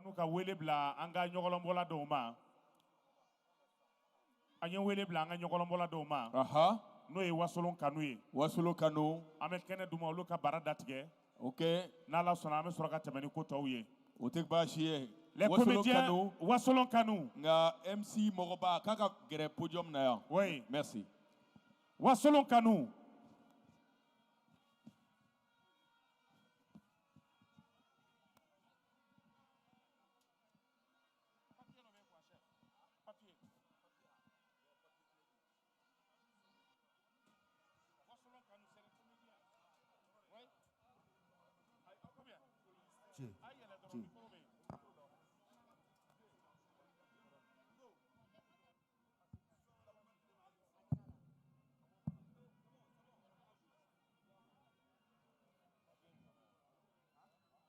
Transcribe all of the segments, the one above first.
Tuguni ka wele bila an ka ɲɔgɔlɔnbɔla dɔw ma. An ye wele bila an ka ɲɔgɔlɔnbɔla dɔw ma. N'o ye Wasolon Kanu ye. Wasolon Kanu. An bɛ kɛnɛ d'u ma, olu ka bara datigɛ. Ok. N'Ala sɔnna, an bɛ sɔrɔ ka tɛmɛ ni ko tɔw ye. O tɛ baasi ye. Les Wasolon comédiens Kanu. Wasolon Kanu. Nka MC mɔgɔba k'a ka gɛrɛ podium na yan. Oui. Merci. Wasolon Kanu.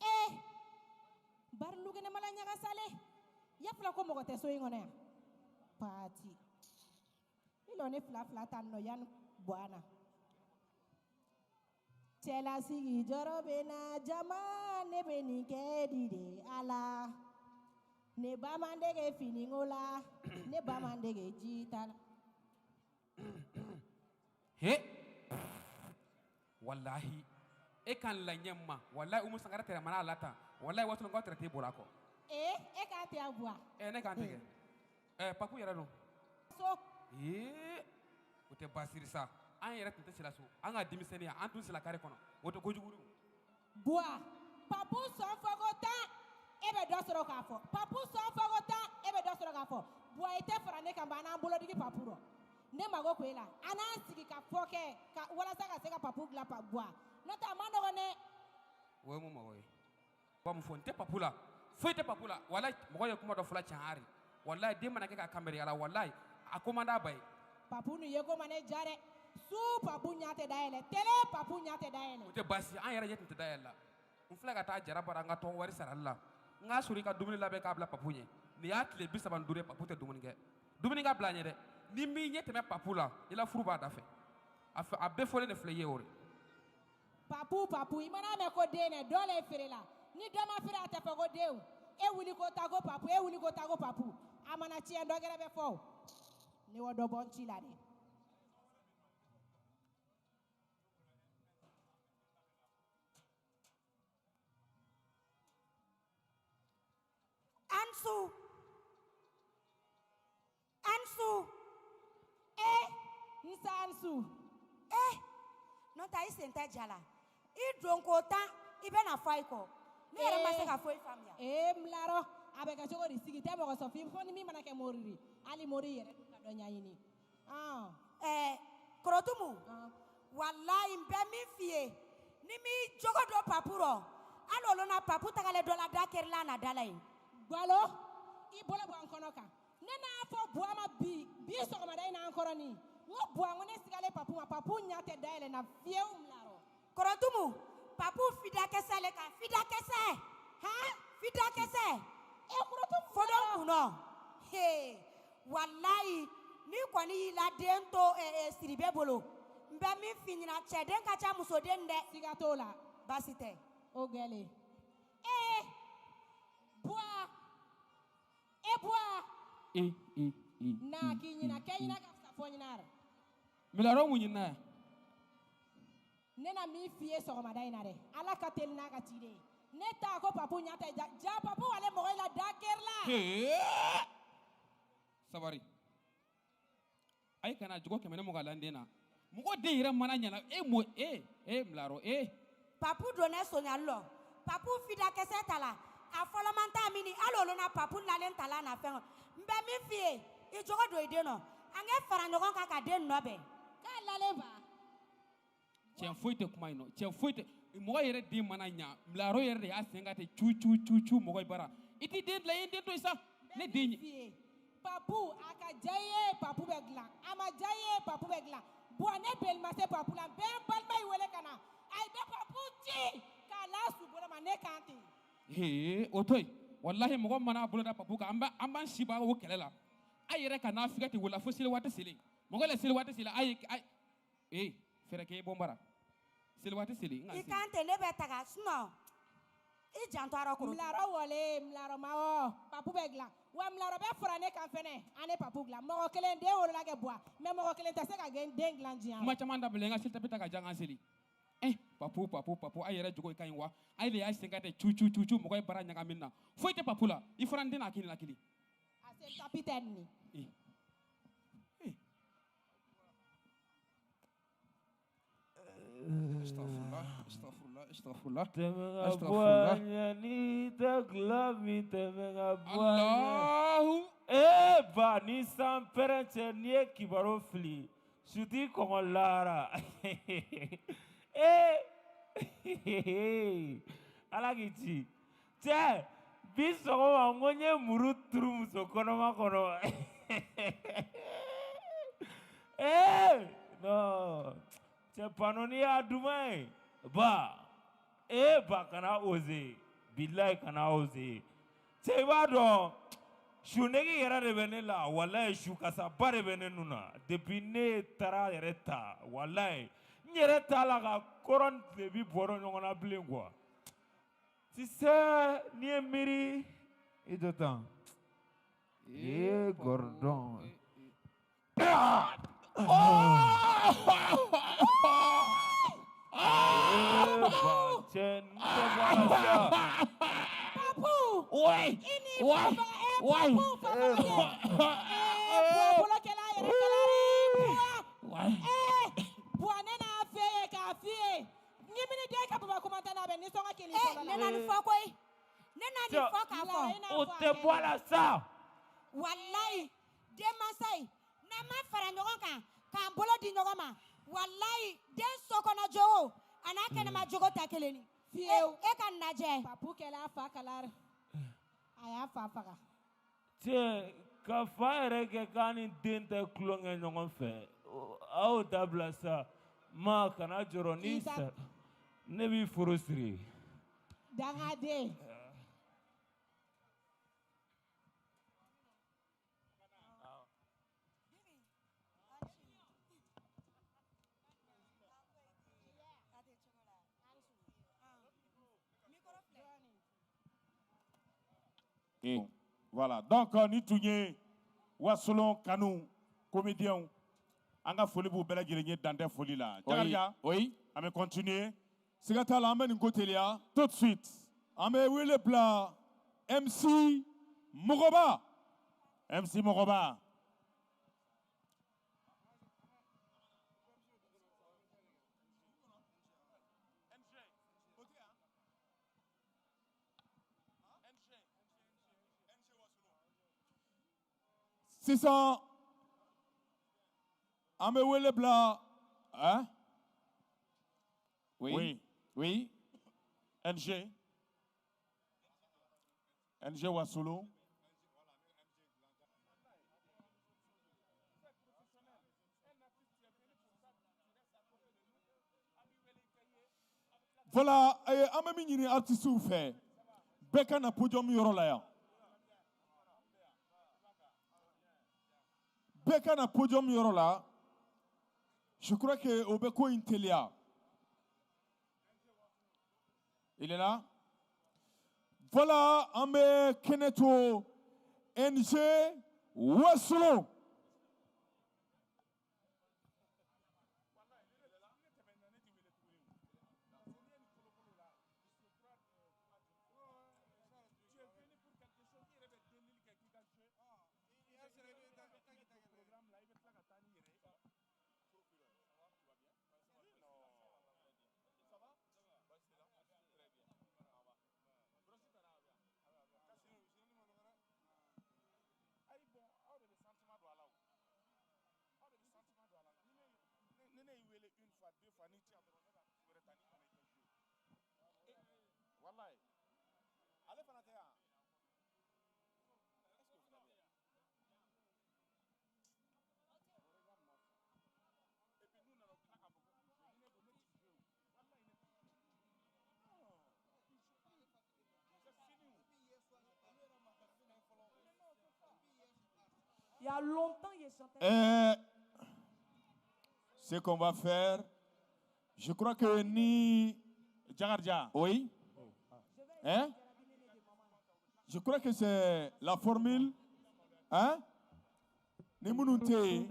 Eh, bari lukɛnɛmala ɲagasale ya fila ko mɔgɔ tɛ so in kɔnɔ yan pati i lɔ ne fila fila ta nɔ yanni bɔ an na cɛlasigi jɔrɔ bɛ na jama ne bɛ nin kɛ di de ala ne ba man dege finiko la ne ba man dege ji ta la. He wallahi e kan laɲɛ ma wallahi Umu Sankara tɛrɛ mana la tan wallahi Wasolonkaw tɛrɛ t'e bolo a kɔ. Ee e k'a tɛ a buwa. Ɛ ne k'an tigɛ ɛ Papu yɛrɛ dun. So. Ee o tɛ baasi sa an yɛrɛ tun tɛ sila so an ka denmisɛnninya an tun sila kare kɔnɔ o tɛ kojugu. Buwa Papu sɔn fɔ ko 10 e bɛ dɔ sɔrɔ k'a fɔ Papu sɔn fɔ ko 10 e bɛ dɔ sɔrɔ k'a fɔ Buwa i tɛ fara ne kan ba an n'an bolodigi Papu rɔ ne mago ko e la an n'an sigi ka fɔ kɛ ka walasa ka se ka Papu dilan Buwa n'o tɛ a man nɔgɔn dɛ. O ye mun mago ye wa mun fɔ n tɛ Papu la foyi tɛ Papu la walayi mɔgɔ ye kuma dɔ fɔla tiɲɛ hari walayi den mana kɛ ka kanbɛri ala walayi a ko man d'a ba ye. Papu nin ye ko ma ne ja dɛ su Papu ɲɛ tɛ dayɛlɛ tele Papu ɲɛ tɛ dayɛlɛ. O tɛ baasi an yɛrɛ ɲɛ tun tɛ dayɛlɛ la n filɛ ka taa jara bara n ka tɔn wari sarali la n k'a sɔrɔ i ka dumuni labɛn k'a bila Papu ɲɛ nin y'a tile 35 ye Papu tɛ dumuni kɛ dumuni ka bila a ɲɛ dɛ ni m'i ɲɛ tɛmɛ Papu la i la furu b'a da fɛ a bɛɛ fɔlen de filɛ i ye o de. Papu Papu i mana mɛn ko den dɛ dɔ le feere la ni dɔ ma feere a tɛ fɔ ko den e wuli ko ta ko Papu e wuli ko ta ko Papu a mana tiɲɛ dɔ gɛrɛ bɛ fɔ o ne wa dɔ bɔ n ci la dɛ. Ansu Ansu eh nsa Ansu eh n'o tɛ i sen tɛ ja la i don ko tan i bɛ na fɔ i kɔ ne yɛrɛ ma se ka foyi faamuya. Ee Milarɔ a bɛ kɛ cogo di sigi tɛ mɔgɔ sɔn f'i fo ni min mana kɛ mori di hali mori yɛrɛ ka dɔ ɲɛɲini. Ɛɛ Korotumu walayi n bɛ min f'i ye ni m'i jogo don Papu rɔ hali olu na Papu tagalen dɔ la da kɛrila na da la yen. Gbalo i bolo bɔ n kɔnɔ kan ne n'a fɔ Buwa ma bi bi sɔgɔmada in na an kɔrɔ nin n ko Buwa n ko ne sigalen Papu ma Papu ɲɛ tɛ dayɛlɛ na fiyewu Milarɔ. Korotumu Papu fidakɛsɛ le kan fidakɛsɛ han fidakɛsɛ. E Korotumu fodon kunnɔ hee walayi n'i kɔni y'i la den to Siribe bolo n bɛ min f'i ɲɛna cɛden ka ca musoden dɛ. Siga t'o la. Baasi tɛ. O gɛlɛn. Ee Buwa e Buwa. E e e. Na k'i ɲina kɛ ɲina ka fisa fɔ ɲina rɔ. Milarɔ mun ɲinina yan. Ne na min f'i ye sɔgɔmada in na dɛ ala ka teli n'a ka ciden ye ne ta ko Papu ɲɛ tɛ ja ja Papu ale mɔgɔ la da kɛrɛ la. Sabari a ye kana jogo kɛmɛ ne mɔgɔ la n den na mɔgɔ den yɛrɛ mana ɲɛna e mo e e Milarɔ e. Papu donnɛ soɲali lɔ Papu fidakɛsɛ ta la a fɔlɔ man t'a mini hali olu na Papu lalen ta la na fɛn n bɛ min f'i ye i jogo don i den nɔ an kɛ fara ɲɔgɔn kan ka den nɔ bɛn. K'a lalen ba. Tiɲɛ foyi tɛ kuma in nɔ tiɲɛ foyi tɛ mɔgɔ yɛrɛ den mana ɲa Milarɔ yɛrɛ de y'a sen ka ten cu cu cu cu mɔgɔ bara i t'i den bila i ye n den to yen sa ne den. Papu a ka diya i ye Papu bɛ dilan a ma diya i ye Papu bɛ dilan Buwa ne beli ma se Papu la n bɛ n balima in wele ka na a ye bɛ Papu ci k'a la su bolo ma ne kan ten. Hee o to yen walahi mɔgɔ mana bolo da Papu kan an b'an si ban o kɛlɛ la a yɛrɛ ka n'a fika ten wala fo seli waati selen mɔgɔ la seli waati selen a ye a ee fɛɛrɛ kɛ i bɔ n bara seli waati selen. I kan tɛ ne bɛ taga sinon i janto a rɔ Korotu. Milarɔ wale Milarɔ ma wɔ. Papu bɛ dilan wa milayɔrɔ bɛ fara ne kan fɛnɛ an ne papu dilan mɔgɔ kelen den wolola kɛ buwa mais mɔgɔ kelen tɛ se ka den dilan diɲɛ. Kuma caman dabila n ka seli tapi ta ka ja n ka seli. Papu papu papu a yɛrɛ jogo ka ɲi wa a de y'a sen ka tɛ cu cu cu cu mɔgɔ ye baara ɲagami na foyi tɛ papu la i fana n den n'a kini la kelen. A seli tapi tɛ nin. Astaghfirullah, astaghfirullah, astaghfirullah. Astaghfirullah. Ni tɛ gulɔ min tɛmɛ ka bɔ a ɲɛ. Allahu. Ee ba ni san pɛrɛn cɛ n'i ye kibaru fili su t'i kɔngɔ lahara. Ee Ala k'i ci. Cɛ bi sɔgɔma n ko n ye muru turu muso kɔnɔma kɔnɔ. Ee non. Cɛ panoni y'a duman ye ba ee ba kana oser bilayi kana oser cɛ i b'a dɔn su nege yɛrɛ de bɛ ne la walayi su kasaba de bɛ ne nun na depuis ne taara yɛrɛ ta walayi n yɛrɛ t'a la ka kɔrɔ ni tilebi bɔrɔ ɲɔgɔn na bilen quoi tu sais n'i ye miiri i jɔ tan ee Gordon. Papu. Ouais. I ni Ouais. faga Ouais. Papu faga Buwa bolo kɛla a yɛrɛ kɛla dɛ Buwa. Ouais. Buwa ne n'a f'e ye k'a f'i ye ɲimini den ka baba kuma tɛ n'a bɛ nisɔngɔ kelen fɔlɔ la. Ne na nin fɔ koyi ne na nin fɔ k'a fɔ. O tɛ bɔ a la sa. Walayi denmansa ye n'an ma fara ɲɔgɔn kan k'an bolo di ɲɔgɔn ma walayi den sokɔnɔ jogo a n'a kɛnɛma jogo tɛ kelen ye. Fiyewu. E ka nin lajɛ. Papu kɛla a fa kala a y'a fa faga. Cɛ ka fa yɛrɛ kɛ k'a ni den tɛ tulonkɛ ɲɔgɔn fɛ aw dabila sa ma kana jɔrɔ n'i sara ne b'i furu siri. Dangaden. Voilà, donc ni tun ye Wasolon kanu comédien an ka foli b'u bɛɛ lajɛlen ye dan tɛ foli la. Jakarija, oui, an bɛ continuer. Siga t'a la an bɛ nin ko teliya. Tout de suite. An bɛ wele bila MC Mɔgɔba. MC Mɔgɔba. Sisan an bɛ wele bila hein? Oui. Oui. Oui. NG. NG Wasolo. Voilà, an bɛ min ɲini artistes fɛ bɛɛ ka na podium yɔrɔ la yan. Bɛɛ ka na podium yɔrɔ la. Je crois que o bɛ ko in teliya. Il est là. Voilà, an bɛ kɛnɛ to NG Wasolo. Il y a longtemps, il chantait. Ce qu'on va faire, je crois que ni Jakarija. Oui. Hein? Je crois que c'est la formule, hein? Ni minnu tɛ yen,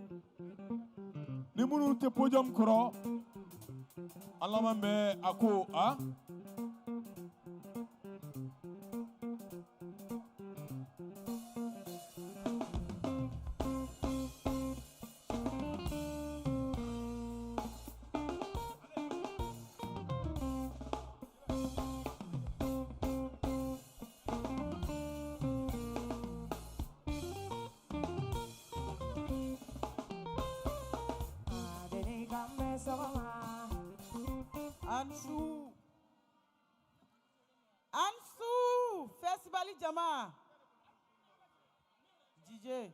ni minnu tɛ podium kɔrɔ, an laban bɛ a ko a. Ansu. Ansu. Festival Jama. DJ.